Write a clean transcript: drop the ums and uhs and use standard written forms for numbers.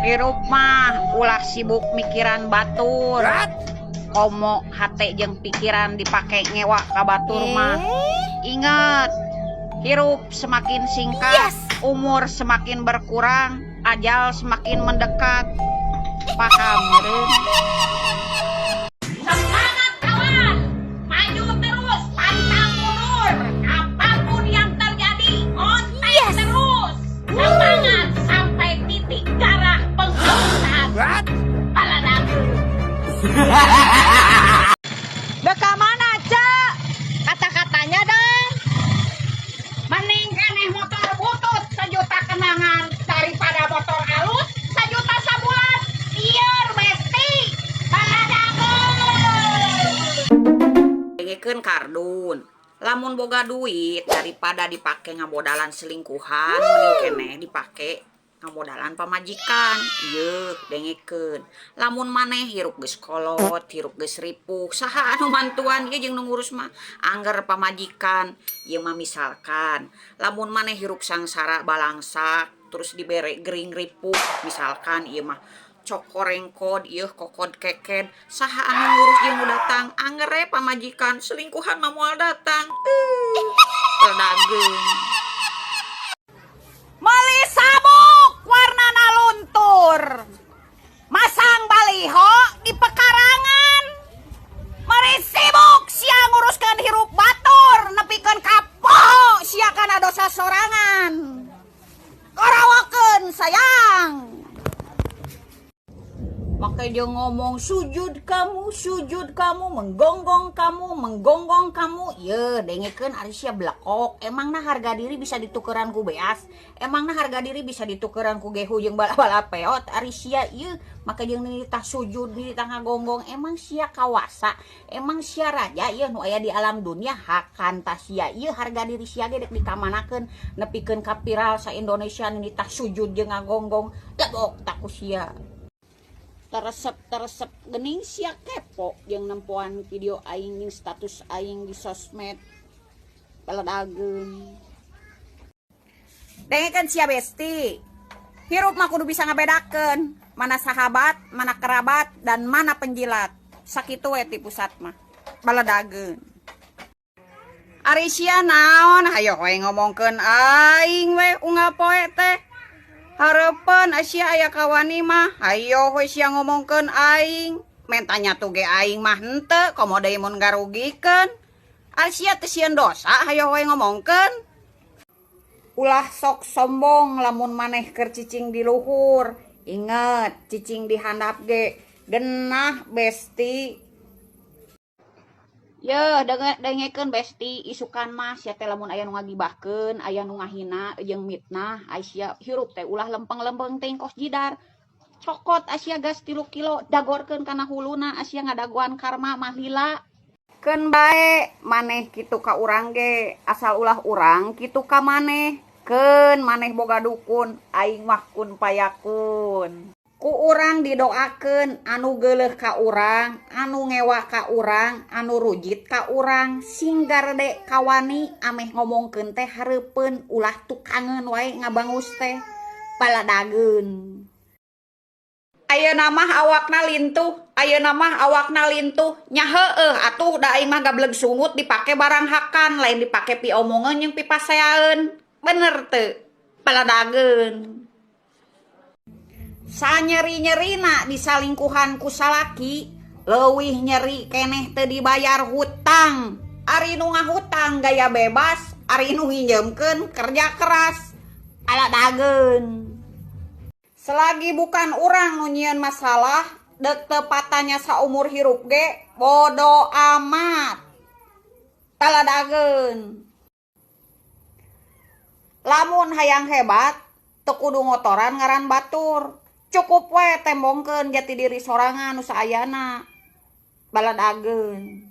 Hirup mah ulah sibuk mikiran batur. Komo hate jeung pikiran dipake ngewa ka batur mah. Ingat, hirup semakin singkat, umur semakin berkurang, ajal semakin mendekat. Paham meureun? Semangat, kawan, maju terus, pantang mundur, apapun yang terjadi, konten terus, semangat sampai titik darah penghabisan. Baladagu. Dek ka mana, Cek? Kata-katanya dong. Mending keneh motor butut sejuta kenangan daripada motor alus sejuta sabulan. Lieur, besti. Baladagu. Dengekeun, kardun. Lamun boga duit, daripada dipake ngamodalan selingkuhan, mending keneh dipake ngamodalan pamajikan. Ieu dengekeun. Lamun maneh hirup geus kolot, hirup geus ripuh, saha anu mantuan ieu jeung nu ngurus mah? Angger pamajikan. Ieu mah misalkan, lamun maneh hirup sangsara balangsak, terus dibere gering ripuh, misalkan ieu mah cokorengkod ieu kokod keked, saha anu ngurus jeung nu datang? Angger we pamajikan. Selingkuhan mah moal datang. Dageung. Meuli sabuk warnana luntur, masang baliho di pekarangan. Mari sibuk sia nguruskeun hirup batur, nepikeun ka poho sia kana dosa sorangan. Gorowokeun, sayang. Makanya dia ngomong sujud kamu, menggonggong kamu, menggonggong kamu. Ye, dengekeun, ari sia blekok. Emangna harga diri bisa ditukeran ku beas? Emangna harga diri bisa ditukeran ku gehu jeung bala-bala peot? Ari sia ieu make jeung nitah sujud, nitah ngagonggong. Emang sia kawasa? Emang sia raja ieu nu aya di alam dunia? Hakan ta sia ieu, harga diri sia ge dek dikamanakeun, nepikeun ka viral sa Indonesia nitah sujud jeung ngagonggong? Lebok tak ku sia. Teresep teresep gening sia kepo jeung nempoan video aing jeung status aing di sosmed. Beledageun. Dengekeun sia, besti. Hirup mah kudu bisa ngabedakeun mana sahabat, mana kerabat, dan mana penjilat. Sakitu we ti pusat mah. Beledageun. Ari sia naon, hayo we ngomongkeun aing we unggal poe teh. Hareupeun sia aya kawani mah, hayo we sia ngomongkeun aing. Mentanya tuh ge aing mah henteu, komo deui mun ngarugikeun. Ari sia teh sieun dosa, hayo we ngomongkeun. Ulah sok sombong lamun maneh keur cicing di luhur. Inget, cicing di handap ge genah, besti. Yeuh, dengekeun, besti, isukan mah sia teh lamun aya nu ngagibahkeun, aya nu ngahina jeung mitnah, ai sia hirup teh ulah lempeng-lempeng teuing kos jidar. Cokot asia gas 3 kilo, dagorkeun kana huluna, asia ngadagoan karma mah lila. Keun bae maneh kitu ka urang ge, asal ulah urang kitu ka maneh. Keun maneh boga dukun, aing mah kun payakun. Ku urang didoakeun anu geuleuh ka urang, anu ngewa ka urang, anu rujit ka urang, sing garede kawani ameh ngomongkeun teh hareupeun, ulah tukangeun wae ngabangus teh. Paladageun. Ayeuna mah awakna lintuh, ayeuna mah awakna lintuh. Nya heueuh atuh, da aing mah gableg sungut dipake barang hakan, lain dipake piomongeun jeung pipaseaeun. Bener teu? Paladageun. Sanyeri-nyerina disalingkuhan ku salaki, leuwih nyeri keneh teu dibayar hutang. Ari nu ngahutang gaya bebas, ari nu nginjeumkeun kerja keras. Paladageun. Selagi bukan urang nu nyieun masalah, dek teu patanya saumur hirup ge bodo amat. Paladageun. Lamun hayang hebat, teu kudu ngotoran ngaran batur. Cukup we tembongkeun jati diri sorangan nu saayana. Baladageun.